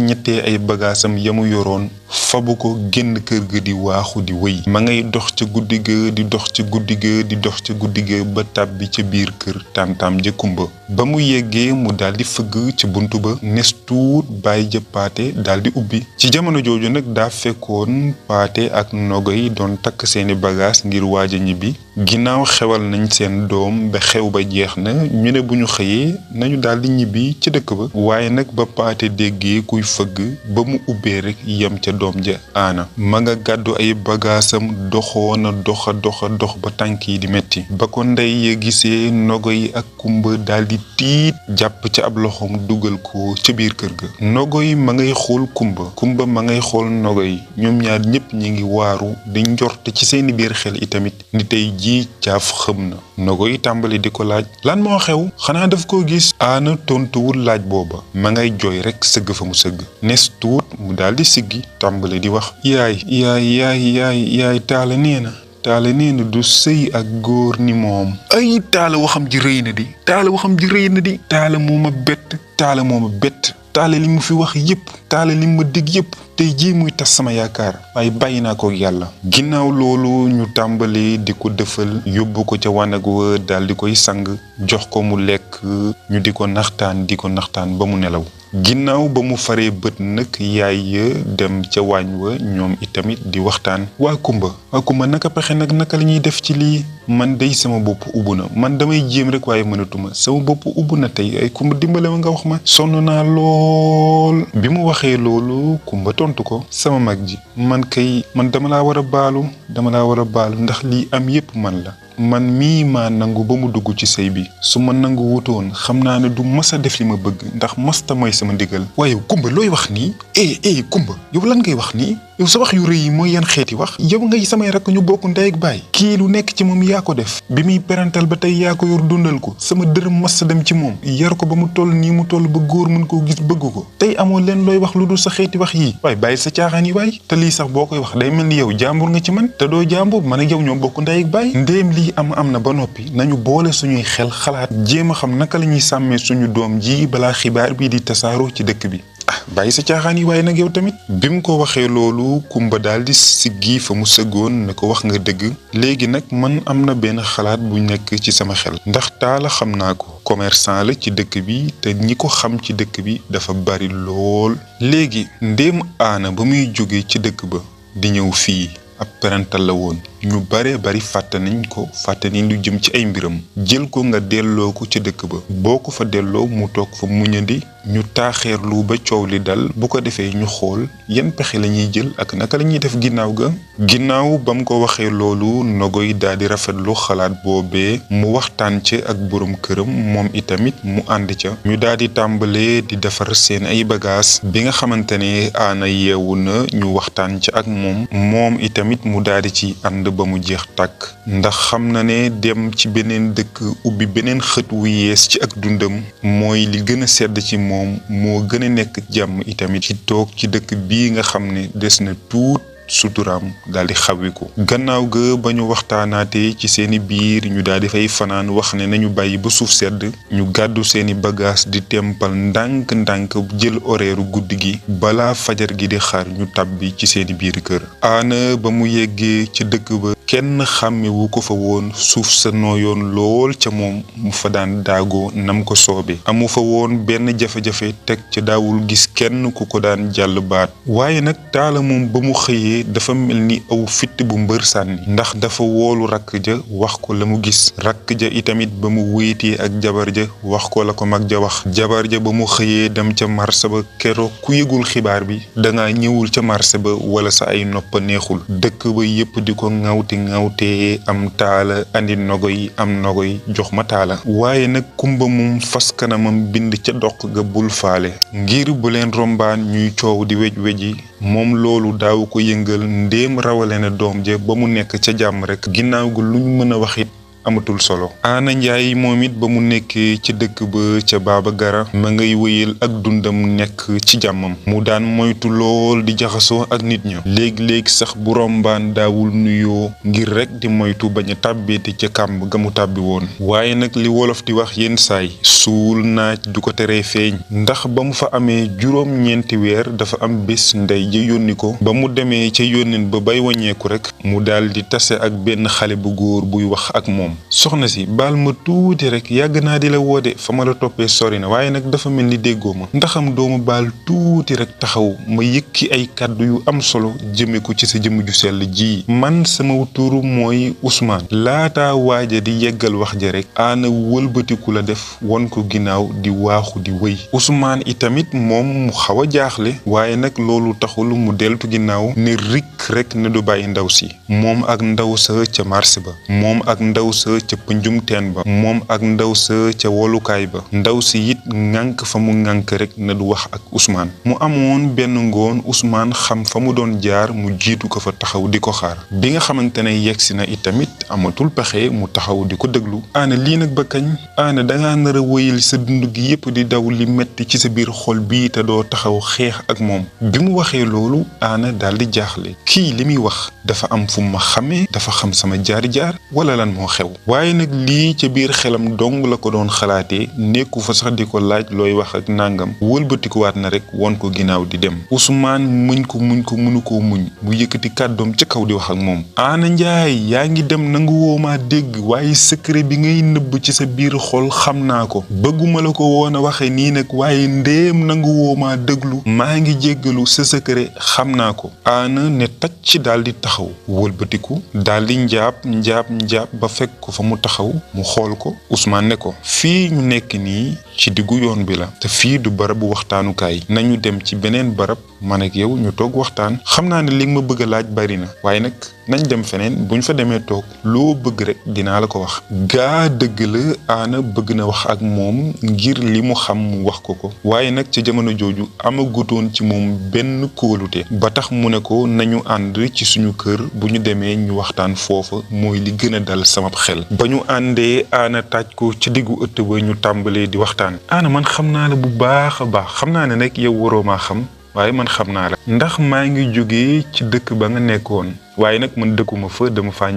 ñettee ay bagaasam ya mu yoroon fabu ko génn kër ga di waaxu di wëy ma ngay dox ca guddi ga ba tàbbi ca biir kër tàntaam ja Kumba ba mu yeggee mu daldi fëgg ca buntu ba nes tuut bàyyi ja Paate daldi ubbi ci jamono jooju nag daa fekkoon Paate ak Nogoy doon takk seeni bagaas ngir waaja ñibbi ginnaaw xewal nañ seen doom ba xew ba jeex na ñu ne bu ñu xëyee nañu daldi ñibbi ci dëkk ba waaye nag ba Paate déggee kuy fëgg ba mu ubbee rek yem ca doom ja Aana ma nga gàddu ay bagaasam doxoona dox ba tànk yi di metti ba ko ndey ya gisee Nogoy ak Kumba daldi tiit jàpp ca ab loxoom dugal ko ca biir kër ga Nogoy ma ngay xool Kumba ma ngay xool Nogoy ñoom ñaar ñépp ñi ngi waaru di njort ci seeni biir xel itamit ni tey jii caaf xëm na Nogoy tàmbali di ko laaj lan moo xew xanaa daf koo gis Aana tontuwul laaj booba ma ngay jooy rekk sëgg fa mu sëgg nes tuut mu daldi siggi tàmbali di wax yaay Talla nee na du sëy ak góor ni moom ay Talla waxam ji rëy na di Talla moo ma bett taale li mu fi wax yépp taale li mu ma dig yépp tey jii muy tas sama yaakaar waaye bàyyi naa ko yàlla. ginnaaw loolu ñu tàmbali di ko dëfal yóbbu ko ca wanag wa daal di koy sang jox ko mu lekk ñu di ko naxtaan ba mu nelaw. ginnaaw ba mu faree bët nag yaay ya dem ca waañ wa ñoom itamit di waxtaan. waa Kumba naka pexe nag naka la ñuy def ci lii man day sama bopp ubbu na man damay jéem rek waaye mënatuma sama bopp ubbu na tey ay Kumba dimbale ma nga wax ma sonn naa lool. bi mu waxee loolu Kumba tontu ko sama mag ji man dama laa war a baalu ndax lii am yépp man la. man mii maa nangu ba mu dugg ci sëy bi su ma nangu wutoon xam naa ne du mas a def li ma bëgg ndax masta mooy sama ndigal. waaye Kumba looy wax nii Kumba yow lan ngay wax nii yow sa wax yu rëy yi mooy yan xeeti wax yow ngay samay rakk ñu bokk ndey ak baay kii lu nekk ci moom yaa ko def bi muy parental ba tey yaa ko yor dundal ko sama dërëm masta dem ci moom yar ko ba mu toll nii mu toll ba góor mën koo gis bëgg ko tey amoo leen looy wax lu dul sa xeeti wax yii waaye bàyyi sa caaxaan yi waay te lii sax boo koy wax day mel ni yow jàmbur nga ci man te doo jàmbur man ak yow ñoo bokk ndey ak baay ndéem lii am na ba noppi nañu boole suñuy xel xalaat jéem a xam naka la ñuy sàmmee suñu doom ji balaa xibaar bii di tasaaroo ci dëkk bi. bàyyi sa caaxaan yi waaye nag yow tamit. bi mu ko waxee loolu Kumba daal di siggi fa mu sëggoon ne ko wax nga dëgg léegi nag man am na benn xalaat bu nekk ci sama xel ndax Taala xam naa ko commerçant la ci dëkk bi te ñi ko xam ci dëkk bi dafa bari lool léegi ndéem aana ba muy jóge ci dëkk ba di ñëw fii ab parental la woon ñu bari fàtte nañ lu jëm ci ay mbiram jël ko nga delloo ko ca dëkk ba boo ko fa delloo mu toog fa muñandi ñu taaxeerlu ba coow li dal bu ko defee ñu xool yan pexe la ñuy jël ak naka la ñuy def ginnaaw ba mu ko waxee loolu Nogoy daal di rafetlu xalaat boobee mu waxtaan ca ak borom këram moom itamit mu ànd ca ñu daal di tàmbalee di defar seen ay bagages bi nga xamante ne aana yeewu na ñu waxtaan ca ak moom itamit mu daal di ci ànd ba mu jeex tàkk ndax xam na ne dem ci beneen dëkk ubbi beneen xët wu yees ci ak dundam mooy li gën a sedd ci moom moo gën a nekk jàmm itamit ci toog ci dëkk bii nga xam ne des na tuut suturaam daal di xawiku gannaaw ga ba ñu waxtaanaatee ci seeni biir ñu daal di fay fanaan wax ne nañu bàyyi ba suuf sedd ñu gàddu seeni bagage di tempal ndànk-ndànk jël horaire guddi gi balaa fajar gi di xaar ñu tàbbi ci seeni biir kër. aana ba mu yeggee ci dëkk ba kenn xàmmewu ko fa woon suuf sa nooyoon lool ca moom mu fa daan daagoo nam ko soobe amu fa woon benn jafe-jafe teg ca daawul gis kenn ku ko daan jàll baat waaye nag Taala moom ba mu xëyee dafa mel ni aw fitt bu mbër sànni ndax dafa woolu rakk ja wax ko la mu gis rakk ja itamit ba mu wéetee ak jabar ja wax ko la ko mag ja wax jabar ja ba mu xëyee dem ca marché ba keroog ku yëgul xibaar bi danga ñëwul ca marché ba wala sa ay noppa neexul dëkk ba yépp di ko ŋawtee am Taala andi Nogoy am Nogoy jox ma Taala waaye nag Kumba moom fas kanamam bind ca doq ga bul faale ngir bu leen rombaan ñuy coow di wej-weji moom loolu daaw ko yëngal ndéem rawale na doom ja ba mu nekk ca jàmm rek ginnaaw gu luñ mën a wax it amatul solo. Aana Njaay moom it ba mu nekkee ca dëkk ba ca Baaba Gara ma ngay wéyal ak dundam nekk ci jàmmam mu daan moytu lool di jaxasoo ak nit ña léegi-léegi sax bu rombaan daawul nuyoo ngir rek di moytu bañ a tàbbeeti ca kàmb ga mu tàbbi woon waaye nag li wolof di wax yenn saay suul naaj du ko teree feeñ ndax ba mu fa amee juróom-ñeenti weer dafa am bés ndey ja yónni ko ba mu demee ca yónneen ba bay waññeeku rek mu daal di tase ak benn xale bu góor buy wax ak moom soxna si baal ma tuuti rek yàgg naa di la woode fa ma la toppee sori na waaye nag dafa mel ni déggoo ma ndaxam doomu baal tuuti rek taxaw ma yëkki ay kàddu yu am solo jëme ko ci sa jëmm ju sell ji man sama turu mooy Ousmane laataa waaja di yeggal wax ja rek aana wëlbatiku la def won ko ginnaaw di waaxu di wëy Ousmane itamit moom mu xaw a jaaxle waaye nag loolu taxul mu deltu ginnaaw ne rik rek ne du bàyyi ndaw si moom ak ndaw sa ca marché ba moom ak ndaw sa ca pënjum teen ba moom ak ndaw sa ca wolukaay ba ndaw si it ŋànk fa mu ŋànk rek na du wax ak Ousmane mu amoon benn ngoon Ousmane xam fa mu doon jaar mu jiitu ko fa taxaw di ko xaar bi nga xamante ne yegsi na itamit amatul pexe mu taxaw di ko déglu. Aana lii nag ba kañ? Aana dangaa nar a wéyal sa dund gi yépp di daw li metti ci sa biir xol bii te doo taxaw xeex ak moom. bi mu waxee loolu Aana daal di jaaxle. kii li muy wax dafa am fu ma xamee, dafa xam sama jaar-jaar wala lan moo xew. waaye nag lii ca biir xelam dong la ko doon xalaatee, nekku fa sax di ko laaj looy wax ak nàngam. wëlbatikuwaat na rek won ko ginnaaw di dem. Ousmane muñ ko mënu koo muñ mu yëkkati kàddoom ca kaw di wax ak moom. Aana Njaay yaa ngi dem nangu woo maa dégg, waaye secret bi ngay nëbb ci sa biir xol xam naa ko. bëgguma la ko woon a waxe nii nag, waaye ndéem nangu woo maa déglu maa ngi jéggalu, sa secret xam naa ko. Aana ne tacc daal di taxaw wëlbatiku daal di njaab ba fekk ko fa mu taxaw. mu xool ko. Ousmane ne ko fii ñu nekk nii ci diggu yoon bi la te fii du barabu waxtaanukaay, nañu dem ci beneen barab man ak yow ñu toog waxtaan. xam naa ne li nga ma bëgg a laaj bari na, waaye nag nañ dem feneen, buñ fa demee toog loo bëgg rek dinaa la ko wax. gaa dëgg la Aana bëgg na wax ak moom ngir li mu xam mu wax ko, waaye nag ci jamono jooju amagutoon ci moom benn kóolute ba tax mu ne ko nañu ànd ci suñu kër, bu ñu demee ñu waxtaan foofa mooy li gën a dal sama xel. ba ñu àndee Aana taaj ko ci diggu ëtt ba ñu tàmbalee di waxtaan. Aana man xam naa la bu baax a baax, xam naa ne nag yow waroo maa xam, waaye man xam naa la ndax maa ngi jógee ci dëkk ba nga nekkoon. waaye nag man dëkkuma fa, dama faa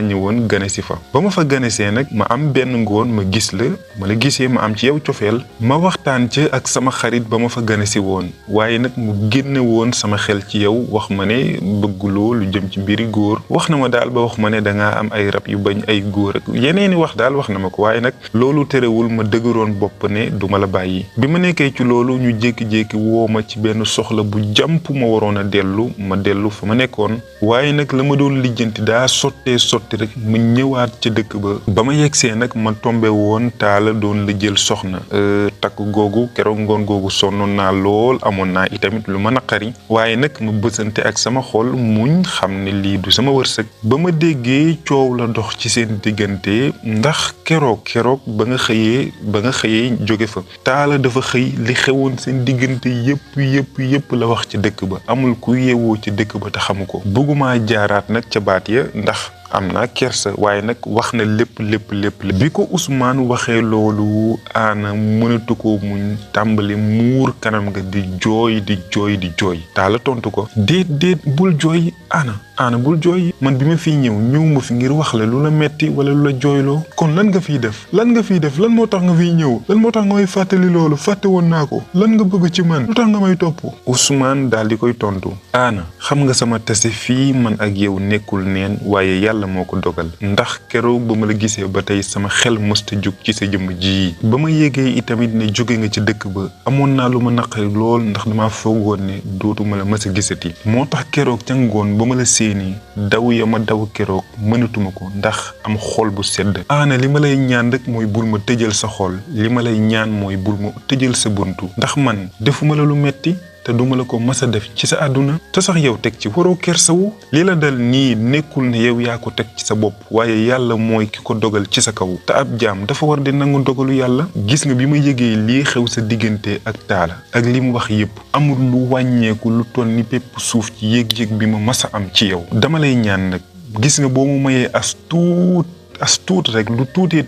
ñëwoon gane si fa. ba ma fa ganesee nag ma am benn ngoon ma gis la, ma la gisee ma am ci yow cofeel, ma waxtaan ca ak sama xarit ba ma fa gane si woon. waaye nag mu génne woon sama xel ci yow, wax ma ne bëgguloo lu jëm ci mbiri góor. wax na ma daal ba wax ma ne dangaa am ay rab yu bañ ay góor ak yeneeni wax daal wax na ma ko. waaye nag loolu terewul ma dëgëroon bopp ne duma la bàyyi. bi ma nekkee ci loolu ñu jékki-jékki woo ma ci benn soxla bu jàmp ma waroon a dellu fa ma nekkoon. waaye nag la ma doon lijjanti daa sotti rek mu ñëwaat ca dëkk ba ma yegsee nag ma tombe woon Taala doon la jël soxna. takk googu keroog ngoon googu sonnoon naa lool, amoon naa itamit lu ma naqari, waaye nag ma bësante ak sama xol muñ xam ne lii du sama wërsëg. ba ma déggee coow la dox ci seen diggante ndax keroog ba nga xëyee jóge fa. Taala dafa xëy li xewoon seen diggante yépp la wax ci dëkk ba, amul ku yeewoo ci dëkk ba te xamu ko. bëgguma jaaraat nag ca baat ya ndax am naa kersa, waaye nag wax na lépp. bi ko Ousmane waxee loolu Aana mënatu ko muñ, tàmbali muur kanam nga di jooy. Taala tontu ko déet bul jooy Aana bul jooy, man bi ma fiy ñëwuma fi ngir wax la lu la metti wala lu la jooyloo. kon lan nga fiy def lan moo tax nga fiy ñëw, lan moo tax nga may fàttali loolu, fàtte woon naa ko, lan nga bëgg ci man, lu tax nga may topp. Ousmane daal di koy tontu Aana xam nga sama tase fii man ak yow nekkul neen, waaye yàlla moo ko dogal. ndax keroog ba ma la gisee ba tey sama xel mësta jug ci sa jëmm ji. ba ma yégee itamit ne jóge nga ci dëkk ba amoon naa lu ma naqari lool, ndax dama foogoon ne dootuma la mës a gisati. moo tax keroog ca ngoon ba ma la séeni daw ya ma daw keroog mënatuma ko ndax am xol bu sedd. Aana li ma lay ñaan rek mooy bul ma tëjal sa xol, li ma lay ñaan mooy bul ma tëjal sa buntu, ndax man defuma la lu metti te duma la ko mës a def ci sa àdduna. te sax yow teg ci waroo kersawu, li la dal nii nekkul ne yow yaa ko teg ci sa bopp, waaye yàlla mooy ki ko dogal ci sa kaw. te ab jaam dafa war di nangu dogalu yàlla. gis nga bi ma yëgee lii xew sa diggante ak Taala ak li mu wax yépp, amul lu wàññeeku lu toll ni pépp suuf ci yëg-yëg bi ma mës a am ci yow. dama lay ñaan nag, gis nga boo mu mayee as tuut rek, lu tuuti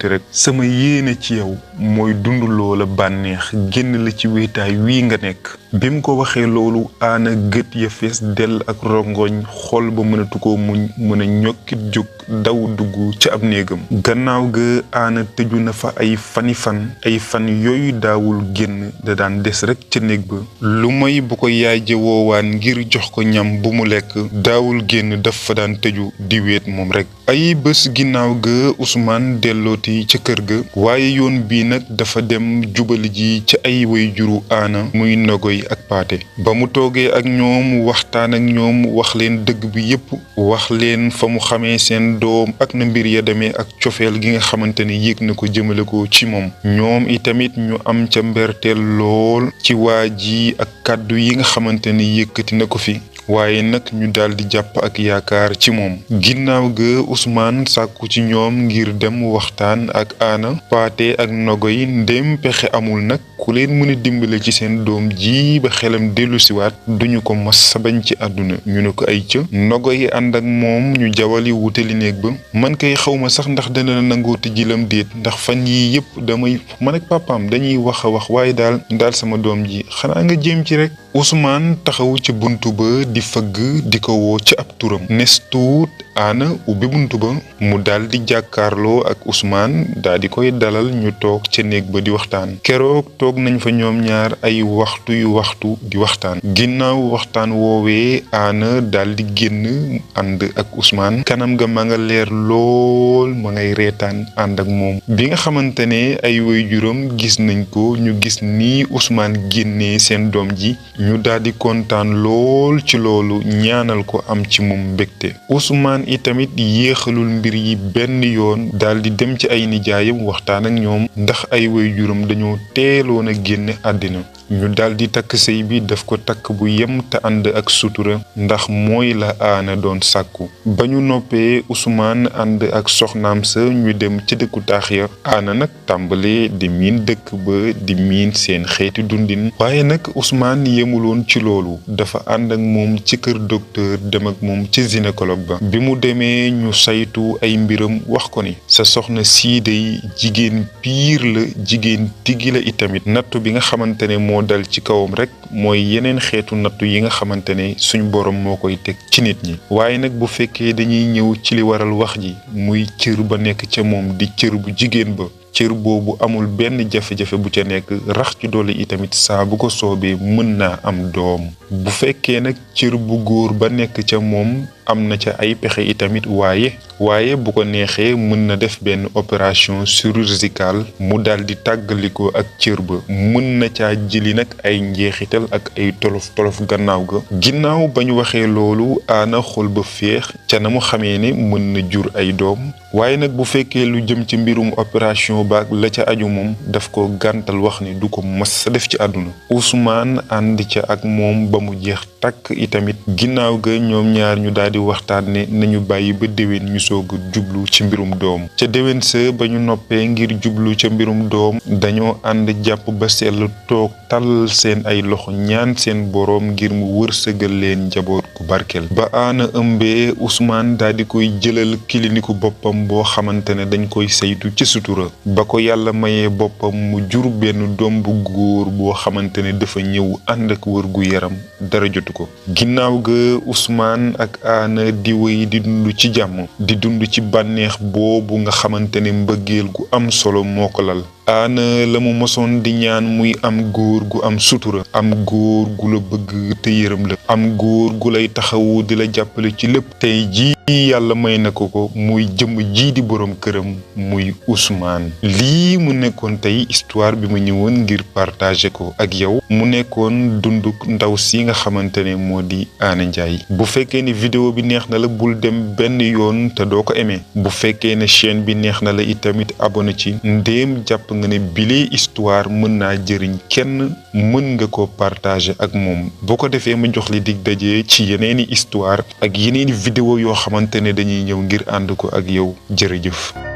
rek, sama yéene ci yow mooy dund loola bànneex, génn la ci wéetaay wii nga nekk. bi mu ko waxee loolu Aana gët ya fees dell ak rongoñ, xol ba mënatu koo muñ, mën a ñokkit jóg daw dugg ci ab néegam. gannaaw ga Aana tëju na fa ay fan yooyu daawul génn, da daan des rek ca néeg ba. lu may bu ko yaay ja woowaan ngir jox ko ñam bu mu lekk, daawul génn, dafa daan tëju di wéet moom rek. ay bés ginnaaw ga Ousmane dellooti ca kër ga, waaye yoon bii nag dafa dem jubali ji ci ay waajuru Aana muy Nogoy ak Paate. ba mu toogee ak ñoom waxtaan ak ñoom, wax leen dëgg bi yépp, wax leen fa mu xamee seen doom ak na mbir ya demee ak cofeel gi nga xamante ni yëg na ko jëmale ko ci moom. ñoom itamit ñu am ca mberteel lool ci waa ji ak kàddu yi nga xamante ni yëkkati na ko fi. waaye nag ñu daldi jàpp ak yaakaar ci moom. ginnaaw ga Ousmane sàkku ci ñoom ngir dem waxtaan ak Aana, Paate ak Nogoy. ndéem pexe amul nag ku leen mën a dimbale ci seen doom ji ba xelam dellu siwaat duñu ko mos sa bañ ci àdduna. ñu ne ko ay ca nogo yi ànd ak moom ñu jawali wutali néeg ba. man kay xawma sax ndax dana nangoo tijjilam déet ndax fan yii yëpp damay man ak papaam dañuy wax a wax waaye daal sama doom ji xanaa nga jéem ci rek. Ousmane taxaw ci buntu ba di fëgg di ko woo ci ab turam nes tuut Aana ubbi buntu ba mu daal di jàkkaarloo ak Ousmane daal di koy dalal ñu toog ca néeg ba di waxtaan. keroog toog nañ fa ñoom ñaar ay waxtu di waxtaan. ginnaaw waxtaan woowee Aana daal di génn ànd ak Ousmane kanam ga ma nga leer lool ma ngay reetaan ànd ak moom. bi nga xamante ne ay waajuram gis nañ ko ñu gis ni Ousmane génnee seen doom ji ñu daal di kontaan lool ci loolu ñaanal ko am ci moom mbégte. Ousmane itamit yéexalul mbir yi benn yoon daal di dem ci ay nijaayam waxtaan ak ñoom ndax ay waajuram dañoo teeloon a génn àddina. ñu daal di takk sëy bi daf ko takk bu yem te ànd ak sutura ndax mooy la Aana doon sàkku. ba ñu noppee Ousmane ànd ak soxnaam sa ñu dem ci dëkku taax ya. Aana nag tàmbalee di miin dëkk ba di miin seen xeeti dundin. waaye nag Ousmane yemuloon ci loolu dafa ànd ak moom ci kër docteur dem ak moom ci gynécologue ba. bi mu demee ñu saytu ay mbiram wax ko ni sa soxna sii day jigéen piir la jigéen tigi la itamit nattu bi nga xamante ne moo dal ci kawam rek mooy yeneen xeetu nattu yi nga xamante ne suñ borom moo koy teg ci nit ñi. waaye nag bu fekkee dañuy ñëw ci li waral wax ji muy cër ba nekk ca moom di cër bu jigéen ba. cër boobu amul benn jafe-jafe bu ca nekk rax ci doole itamit saa bu ko soobee mën naa am doom. bu fekkee nag cër bu góor ba nekk ca moom am na ca ay pexe itamit waaye bu ko neexee mën na def benn opération chirurgicale mu daal di tàggalikoo ak cër ba mën na caa jëli nag ay njeexital ak ay tolof gannaaw ga. ginnaaw ba ñu waxee loolu Aana xol ba féex ca na mu xamee ne mën na jur ay doom. waaye nag bu fekkee lu jëm ci mbirum opération baag la ca aju moom daf ko gàntal wax ni du ko mës sa def ci àdduna. Ousmane ànd ca ak moom ba mu jeex takk itamit ginnaaw ga ñoom ñaar ñu daal di waxtaan ne nañu bàyyi ba déwén ñu soog a jublu ci mbirum doom. ca déwén sa ba ñu noppee ngir jublu ca mbirum doom dañoo ànd jàpp ba sell toog tàllal seen ay loxo ñaan seen boroom ngir mu wërsëgal leen njaboot gu barkeel. ba Aana ëmbee Ousmane daal di koy jëlal kiliniku boppam boo xamante ne dañ koy saytu ci sutura. ba ko yàlla mayee boppam mu jur benn doom bu góor boo xamante ne dafa ñëw ànd ak wër gu yaram dara jotu ko. ginnaaw ga Ousmane ak Aana di wéy di dund ci jàmm di dund ci bànneex boobu nga xamante ne mbëggeel gu am solo moo ko lal. Aana la mu mosoon di ñaan muy am góor gu am sutura am góor gu la bëgg te yërëm la am góor gu lay taxawu di la jàppale ci lépp. tey jii yàlla may na ko muy jëmm jii di boroom këram muy Ousmane. lii mu nekkoon tey histoire bi ma ñëwoon ngir partager ko ak yow mu nekkoon dunduk ndaw si nga xamante ne moo di Aana Ndiaye. bu fekkee ne vidéo bi neex na la bul dem benn yoon te doo ko aimé bu fekkee ne chaîne bi neex na la itamit abonné ci ndéem jàpp nga ne bile histoire mën naa jëriñ kenn mën nga ko partager ak moom boo ko defee ma jox li dig daje ci yeneeni histoire ak yeneeni vidéo yoo xamante ne dañuy ñëw ngir ànd ko ak yow jërëjëf.